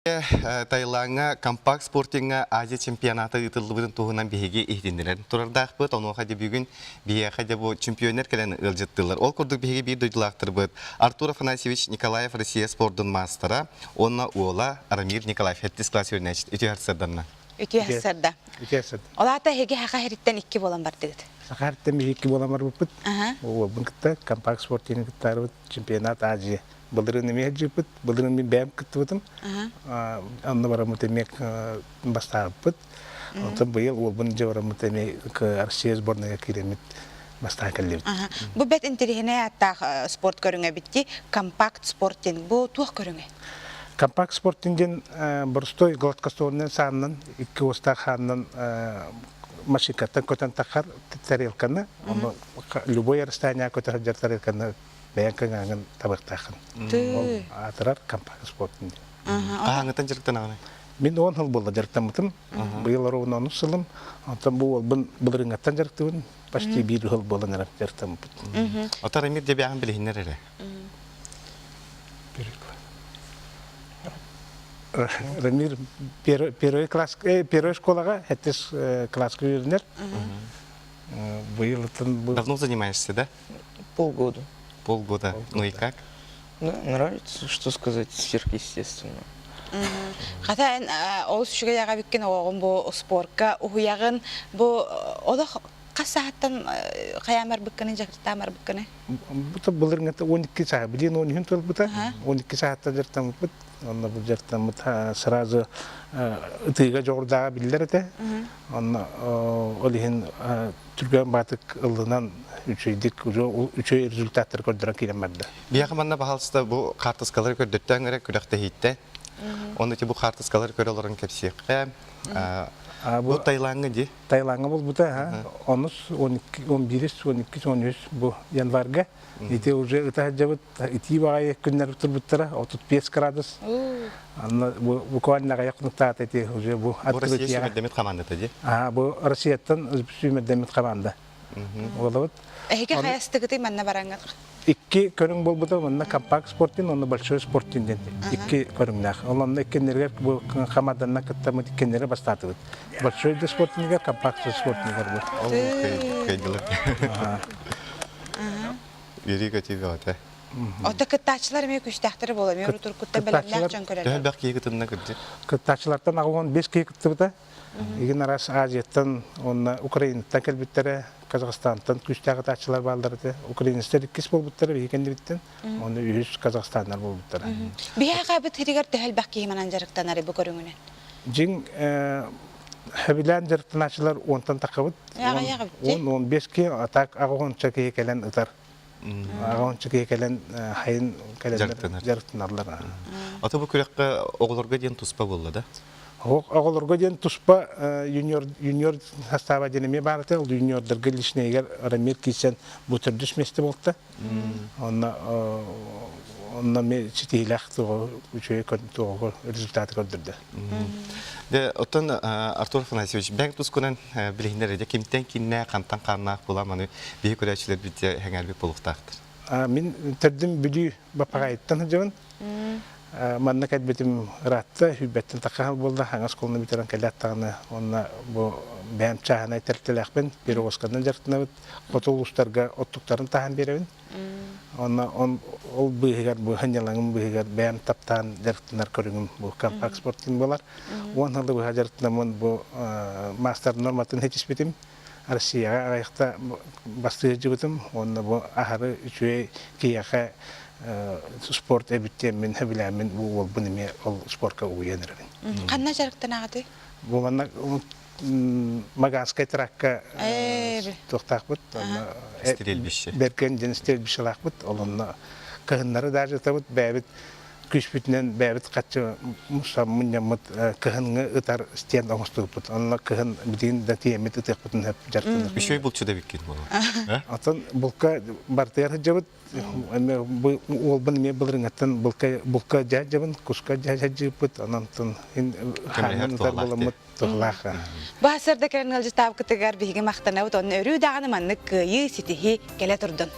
Таилаҥҥа компакт спортиҥҥа Азия чемпионата ыытыллыбытын туһунан биһиги иһитиннэрэн турардаахпыт. Онуоха дьэ бүгүн биһиэхэ дьэ бу чемпионнар кэлэн ыалдьыттыыллар. Ол курдук биһиги биир дойдулаахтарбыт Артур Афанасьевич Николаев Россия спордун маастара уонна уола Рамир Николаев хэттис класс үөрэнээччит. Үтүө сарсыарданна. Үтүө сарсыарда. Үтүө сарсыарда. Ол аата эһиги Саха сириттэн икки буолан бардыгыт. Саха сириттэн биһиги икки буолан барбыппыт. Уолбун кытта компакт спортины кыттаарыбыт чемпионат Азия Былырыын эмиэ сылдьыппыт, былырыын мин бэйэм кыттыбытым. Онно бараммыт эмиэ бастаабыппыт. Онтон быйыл уолбун дьэ бараммыт эмиэ Россия сборныйга киирэммит бастаан кэллибит. Бу бэт интэриэһинэй ааттаах спорт көрүҥэ эбит компакт спортинг. Бу туох көрүҥэ? Компакт спортинг диэн боростой гладкоствольнай сааннан, икки уостаах хааннан машинкаттан көтөн таххар тарелканы, ону любой расстояние көтө сылдьар тарелканы бэйэҥ кыҥааҥын табыктааххын. Ол аатырар компания спортун диэн. Хаһааҥҥыттан дьарыктанаҕыный? Мин 10 сыл буолла дьарыктаммытым. Быйыл ровно онус сылым. Онтон бу уолбун былырыыҥҥаттан дьарыктыбын. Почти биир сыл буолан эрэ дьарыктаммыппыт. Отар эмир дебяҕын билиһиннэр эрэ. Рамир первый класс, первый школаға, хэттис класска үйренер. Быйыл Давно занимаешься, да? Полгода. Полгода. Ну и как? Да, нравится, что сказать, сверхъестественно. Хата эн олус үчүгэй аҕа эбиккин оҕоҕун бу спорка уһуйаҕын бу олох хас саһаттан хайаан барбыккыный дьарыктаан барбыккыный? Бу былырыҥҥыта 12 саа, билигин 13 туолбута. 12 сааттан дьарыктаммыппыт. Онно бу дьарыктаммыт сразу ытыыга дьоҕурдааҕа биллэр этэ. Онно ол иһин түргэн баатык ыллынан үчүгэйдик үчүгэй результаттары көрдөрөн киирэн барда. Биһиэхэ манна баһаалыста бу хаартыскалары көрдөттөөн эрэ күрэхтэһииттэ. Онно ити бу хаартыскалары көрө олорон кэпсиэххэ. Бу Таилаҥҥа дии. Таилаҥҥа буолбута, онус, 11, 12, 13 бу январга. Ити уже ыта сылдьабыт итии баҕайы күннэр турбуттара 35 градус. Анна буквально аҕыйах хонуктаата ити уже бу Бу Россия сүүмэрдэммит хамаандата дии. Аа бу Россияттан сүүмэрдэммит хамаанда. Буолабыт. Эһиги хайастыгытый манна бараҥҥыт? Икки көрүҥ буолбута манна компакт спортин уонна большой спортин диэн икки көрүҥнээх. Ол онно иккиннэригэр бу хамаанданна кыттаммыт иккиннэри бастаатыбыт. Большой да спортингар, компакт спортингар бу. Ол кыайдылар. Үөрүү көтүү бөҕөтө. Ото кыттааччылар эмиэ күүстээхтэрэ буолуо, эмиэ урутуркуттан бэлэмнээх дьон Төһө көрөллөр. элбэх киһи кытынна кырдьык? Кыттааччылартан 85 киһи кыттыбыта. Игин араас Азияттан уонна Украинаттан кэлбиттэрэ, Казахстантан күүстээх ытааччылар бааллар этэ. Украинецтар иккис буолбуттара биһиги кэннибиттэн, уонна үһүс казахстаннар буолбуттара. Биһиэхэ аҕабыт сиригэр төһө элбэх киһи манан дьарыктанар бу көрүҥүнэн? Дьиҥ сөбүлээн дьарыктанааччылар уонтан таххабыт. 10-15 киһи, а так аҕа киһи кэлэн ытар. Аҕа киһи кэлэн хайын кэлэннэр дьарыктаналлар. Ата бу күрэххэ оҕолорго диэн туспа буолла да? Оҕолорго диэн туспа юниор юниор састааба диэн эмиэ баар этэ. Ол юниордарга личнэйигэр Рамир киирсэн бу төрдүс миэстэ буолта. Онно онно эмиэ ситиһиилээх үчүгэй туоҕу результаты көрдөрдө. Дэ оттон Артур Афанасьевич бэҥ тускунан билиһиннэр дьэ кимтэн киннээх, хантан хааннаах була маны биһи көрөөччүлэрбит дьэ сэҥээрбит буолуохтаахтар. Мин төрдүм Бүлүү Бапаҕайыттан сылдьабын. Манна кэлбитим ыраатта, сүүрбэттэн тахха буолла, хаҥас колуна бүтэрэн кэлээт даҕаны уонна бу бэйэм чааһынай тэрилтэлээхпин, перевозканан дьарыктанабыт. Хоту улуустарга оттуктарын таһан биэрэбин. Онно ол быыһыгар бу сынньалаҥым быыһыгар бэйэм таптаан дьарыктанар көрүҥүм бу компакт спортинг буолар. 10 сылы быһа дьарыктанаммын бу маастар норматын ситиспитим. Россияҕа аҕыйахта бастыы сылдьыбытым уонна бу аһары үчүгэй киһиэхэ спорт эбит диэммин сөбүлээммин бу уолбун эмиэ ол спорка угуйан эрэбин. Ханна дьарыктанаҕытый? Бу манна Маганскай тракка туохтаахпыт стрельбище Беркен диэн стрельбищелаахпыт ол онно кыһыннары даже ытабыт бэйэбит күүспүтүнэн бэйэбит хаччы мунньаммыт кыһыҥҥы ытар стенд оҥостубуппут онно кыһын билигин да тиийэммит ытыахпытын сөп дьарыктанар үчүгэй булчу да эбиккин буолуо Оттон булка бартыгар сылдьабыт Уолбун эмиэ былырыҥҥаттан булка дьаһдьабын, куска дьаһдьыыппыт, онон хаанын ытар буоламмыт туһалаах. Баасырда кэлэн ыалдьытаабыкытыгар биһиги махтанабыт, онно өрүү даҕаны маннык кыайыы, ситиһии кэлэ турдун.